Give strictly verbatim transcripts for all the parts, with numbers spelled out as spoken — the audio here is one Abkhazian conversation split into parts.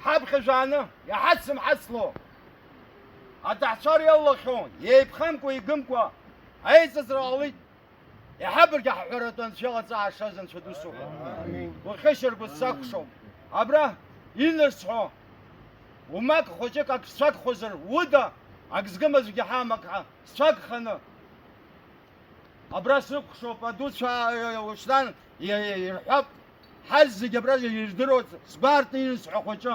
Ҳаԥхьа шәааны, иҳацымҳацло, аҭаҳцәа рыла иалахьоу, еиԥхамкәа-еигымкәа аиҵыҵра ҟалеит. Еиҳабыргьы ҳҳәаратәы Анцәа иҟаҵаашаз Анцәа ду сыҟоуп. Амин. Ухьышьаргәыҵ сакәшоуп. Абра инасҳәо, умак хәыҷык ак сцәагхозар, уда, ак згымазгьы ҳамак ҳа, сцәагханы. Абра сыкәхшоуп, адуцәа, э, ушьҭан, э, э, ирҳәап, ҳазегь абра ирдыруеит, сгәарҭеи сҳәа хәыҷы.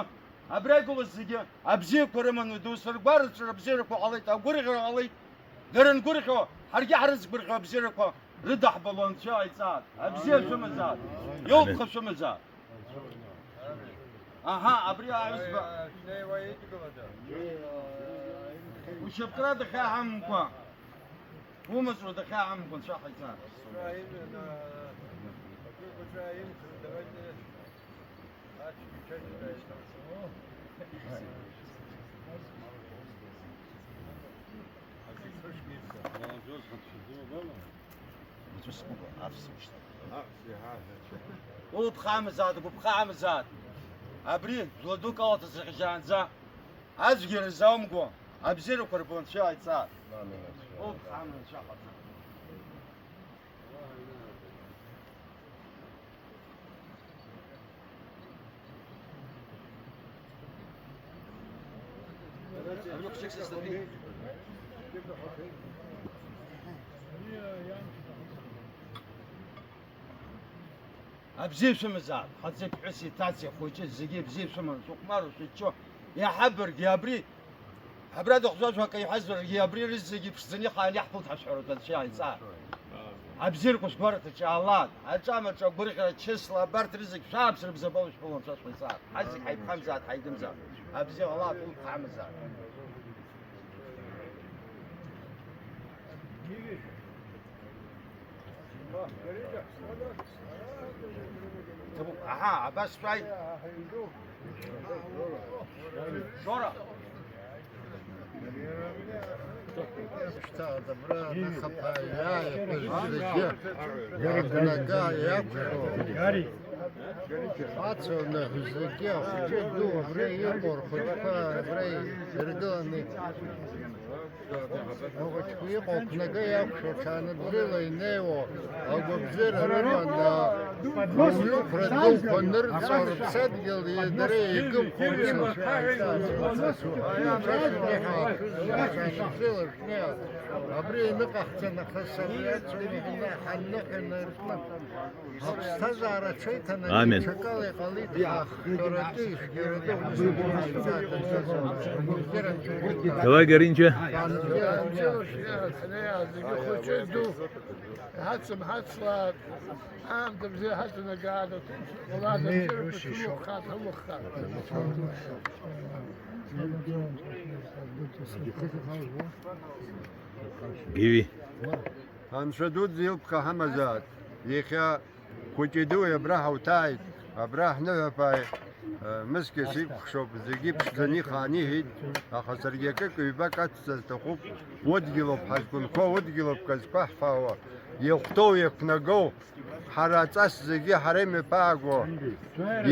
Абра игылаз зегьы абзиақәа рыманы, досыргәарҵәара абзиарақәа ҟалеит, агәырӷьара ҟалеит. Дара ангәырӷьо, ҳаргьы ҳрызгәырӷьо абзиарақәа рыдаҳбало Анцәа иҟаиҵааит, абзиа шәымазааит, иоуп. Амин. Ха шәымазааит. Аҳа, абри аҩызба. Ушьапкра дахьаҳаммкәа, умаҵура дахьаҳаммкәа, Анцәа ҳаиҵааит. Улԥха амзаат, гәыԥха амзаат. Абри жәла дук алаҭа срыхьжьаанӡа, ацәгьара заумго, абзиарақәа рбо Анцәа иҟаиҵааит. Улԥха амза Анцәа ҟаҵа. Абзиа шәымазаап, ҳаӡеиԥҳәыси ҭацеи хәыҷы зегьы абзиа шәыман, шәыхәмару шәыччо, иаҳабаргьы абри Абра дыхәжәажәо акы иҳәазаргьы, абри рызегьы ԥшӡаны ихаан иаҳԥылт ҳәа шәҳәароуп, Анцәа иааиҵааит. Абзиарақәа шәгәараҭаҿы иаалааит, аҿамаҿа, агәырӷьара, чысла, абарҭ рызегь шәааԥсара бзабала шәԥылон, Анцәа шәҟаиҵааит. Ҳазегь ҳаиԥхамзааит, ҳаигымзааит. Абзиа ҟалааит, улԥха амзааит. Ҭабуп, аҳа, абас шәааит. Жора. Шьҭа абра анахаԥа иааиҳәаз зегьы ақәнага иақәшәо. Ацәа нахь зегьы ахәыҷы ду абра иҟоу рхәыҷқәа абра иргыланы. Ахәыҷқәа иҟоу ақәнага иақәшәо, ҽаанбзиала инеиуоу, агәабзиара рыманы, ауаҩықәра дуқәа нырҵо, рыԥсадгьыл дара еигымхо, ҽаанбзиала шәнеи, абри иныҟаҳҵа нахыс абри ацәа ҳанныҳәа инаркны. Аԥсҭазаара аҽеиҭанакит. Амин. Ҽакала иҟалеит, ҳахәҭаратәы ишәгьаратәы. Давай, Гаринча. Зегьы хәыҷы ду, ҳацымҳацлааит, аамҭа бзиа ҳаҵанакаат, аҭынчра ҟалааит, абзиарақәа шәылуххааит, ҳалуххааит. Гиви. Анцәа дуӡӡа илԥха ҳамазааит. Иахьа хәыҷи-дуи абра ҳауҭааит, абра ҳныҳәаԥааит, э, мыскьыс икәхшоуп, зегьы иԥшӡаны ихаан иҳәеит, аха саргьы акык-ҩбак аҭҵыр сҭахуп, удгьылуп ҳазқәынхо, удгьылуп казқәаҳфаауа, иахәҭоу иақәнагоу, ҳара аҵас зегьы ҳара имҩаԥааго,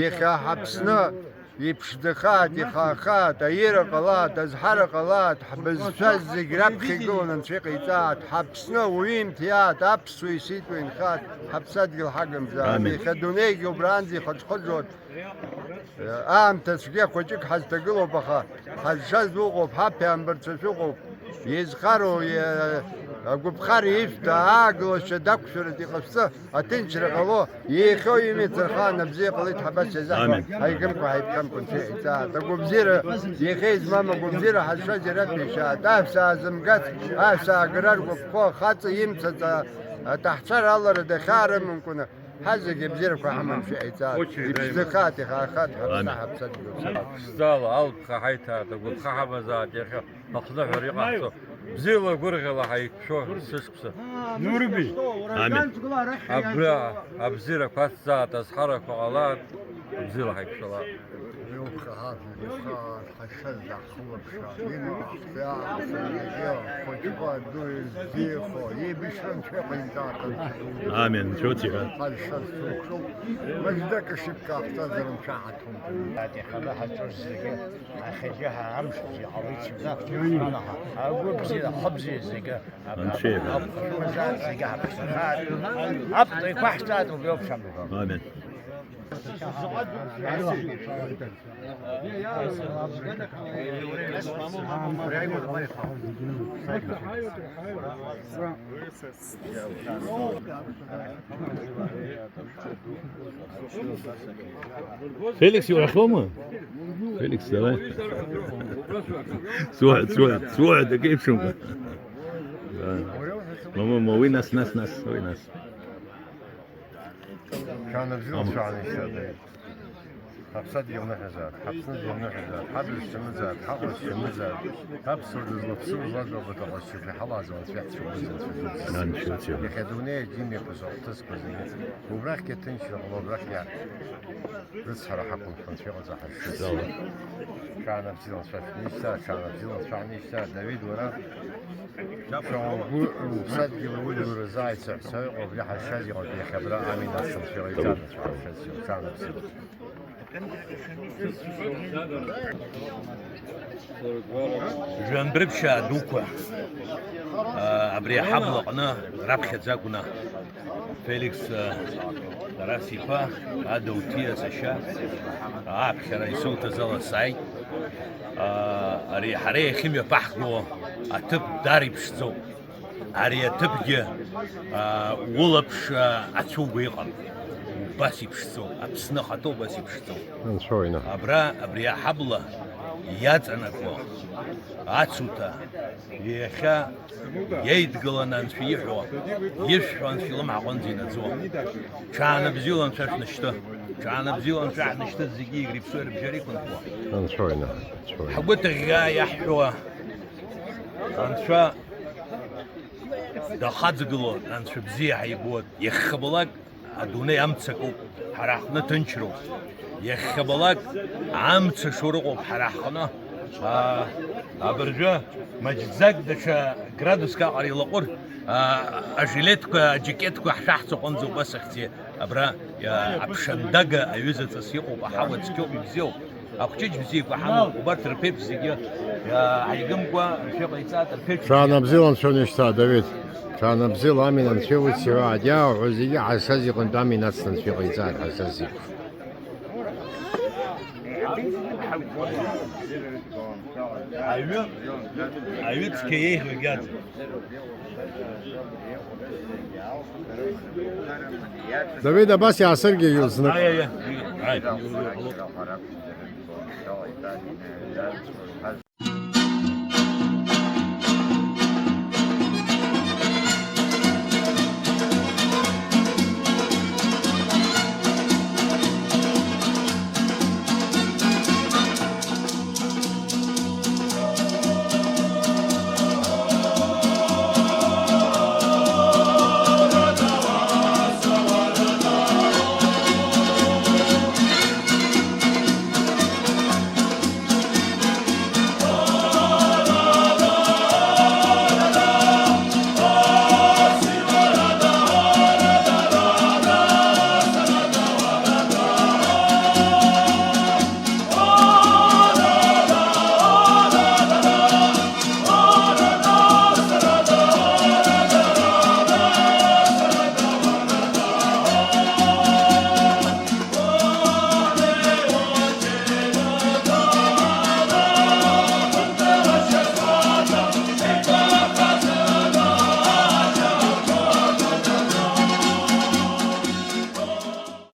иахьа ҳаԥсны, Иԥшӡахааит, ихаахааит, аира ҟалааит, азҳара ҟалааит, ҳбызшәа зегь раԥхьа игылан Анцәа иҟаиҵааит, ҳаԥсны ауаҩы имҭиааит, аԥсуа иситуа инхааит, ҳаԥсадгьыл ҳагымзааит. Амин. Иахьа адунеигьы убраанӡа ихыџхыџуан. Аамҭа цәгьа хәыҷык ҳазҭагылоуп, аха ҳазшаз уҟоуп, ҳаԥиамбарцәа шәыҟоуп. Изхароу, иа-, агәаԥхара ишәҭа, аагылашьа дақәшәараз иҟашәҵа, аҭынчра ҟало, иеихьоу имиц рхаан абзиа ҟалеит ҳабас иазаҳуа, амин, ҳаигымкәа, ҳаиԥхьамкәа, Анцәа иҳәеиҵааит. Агәабзиара, иахьа измам агәабзиара ҳазшаз иараҭәеишьааит. Аҳәса аазымгац, аҳәса аагара ргәаԥхо, ахаҵа имцац, а-, аҭаҳцәара алара дахьаарымамкәаны, ҳазегь абзиарақәа ҳамамшәа иҟаиҵааит. Очередь. Иԥшӡахааит, ихаахааит, ҳаԥсны, амин, ҳаԥсадгьыл. Ԥшӡала, алԥха ҳаиҭааит, агәаԥха ҳамазааит иахьа, ахныҳәара иҟаҳҵо. Бзиала, гәырӷьала ҳаиқәшәо сышықәса. Нурби. Амин. Абра абзиарақәа аҭҵааит, азҳарақәа ҟалааит, бзиала ҳаиқәшәалааит. Ихы ҳашаз ахылаԥшра, имаҳәа ахәҭа, ахәыҷқәа, аду, зеихо, еибашьра анцәа иҟаимҵааит, анцәа. Амин, анцәа уцәиҳәа. Ҳазшаз ҭурқәтәуп, мыждак ишыԥкаахҵазар анцәа ҳаҭ. Фатиха ҳаҿыз зегьы, ахьажьы ҳа амш бзиа ҟалеит сҳәа, ҳанахәа, агәы бзиа, ахы бзиа зегьы, Анцәа иҳәа. Аԥхьа зегьы ҳаԥсахааит, аԥҭа иқәаҳҵааит убри ауп шамбақәа. Амин. Феликс иухьоума? Феликс, давай. Суҳәа, суҳәа, суҳәа, дакеиԥшума? Да. Мама, ма, уи нас, нас, нас, уи нас. Шәаанбзиала, шәаанеишьа. Ҳаԥсадгьыл ныҳәазаап, ҳаԥсадгьыл ныҳәазаап, ҳаб зҽанызаап, ҳаҟәа зҽанызаап, аԥсуа дызлаԥсуа злаӡуа абаҭа ҟазшьақәа иҳалааӡо анцәа иаҳцәыуаӡа анцәа дуӡӡа. Анцәа иаҳцәыуӡа. Иахьа адунеи аџьынџьақәа зыхҭысқәа зегьы, убрахьгьы аҭынчра ҟало, убрахьгьы рыцҳара ҳақәымшәо анцәа иҟаҵа ҳазшаз. Зала. Ҽаанбзиала анцәа шәнеишьҭа, ҽаанбзиала анцәа ҳнеишьҭа, Давид, уара Шәа угәы уԥсадгьыл аулиуразы аицаҳәцәа ыҟоуп, иаҳа шьазиҟоуп иахьа абра амин ацымшәара иҭанаҵәҟьа шәазиуп, ҽаанбзиала. Жәандәрыԥшьаа дуқәа, а, абри аҳабла аҟны раԥхьаӡа акәны. Феликс, э, Тарас-иԥа, Адауҭиа сашьа, ааԥхьара исуҭаз ала сааит. Э, ари ҳара иахьымҩаԥаҳго аҭыԥ даара иԥшӡоуп. Ари аҭыԥгьы, э, улаԥш, э, ацәуго иҟам. Убас иԥшӡоуп. Аԥсны ахаҭа убас иԥшӡоуп. Анцәа уинаҳа. Абра, абри аҳабла иаҵанакуа ацуҭа иахьа Иеидгыланы Анцәа иҳәо, ишәҳәо Анцәа илымҳа аҟынӡа инаӡо. Ҽаанбзиала Анцәа шәнашьҭы. Ҽаанбзиала Анцәа ҳнашьҭы зегьы ирыԥсуа рыбжьара иқәынхо. Анцәа уинаҳа, Анцәа уинаҳа. Ҳгәы ҭыӷьӷьаа иаҳҳәауа Анцәа дахаҵгыло, Анцәа бзиа ҳаибоит. Иахьабалак Адунеи амца акоуп, ҳара ҳҟны ҭынчроуп. Иахьабалак амца шоура ыҟоуп ҳара ҳҟны. Аа, абыржәы маҷӡак даҽа градуск аҟара илаҟәыр, аа, ажилетқәа, аџьакетқәа ҳшәаҳҵо аҟынӡа убас ахьӡи абра, аа, аԥшандага аҩыза ҵас иҟоуп, аҳауа цқьоуп, ибзиоуп. Ахәҷыҷ бзиақәа ҳамоуп, убарҭ рԥеиԥш зегьы, иааҳаигымкәа, ршәы ҟаиҵааит, рԥеиԥш бзиақәа. Ҽаанбзиала анцәа унеишьҭаа, Давид. Ҽаанбзиала амин анцәа иуци ҳәа адиа уҳәо зегьы ҳазшаз иҟынтә амин ацны анцәа иҟаиҵааит ҳазшаз зегьы. Аҩы, аҩы цқьа еиӷьу егьаӡам. Давид абас иаасыргьежьуеит знык. Аи, аи, аи. Аи.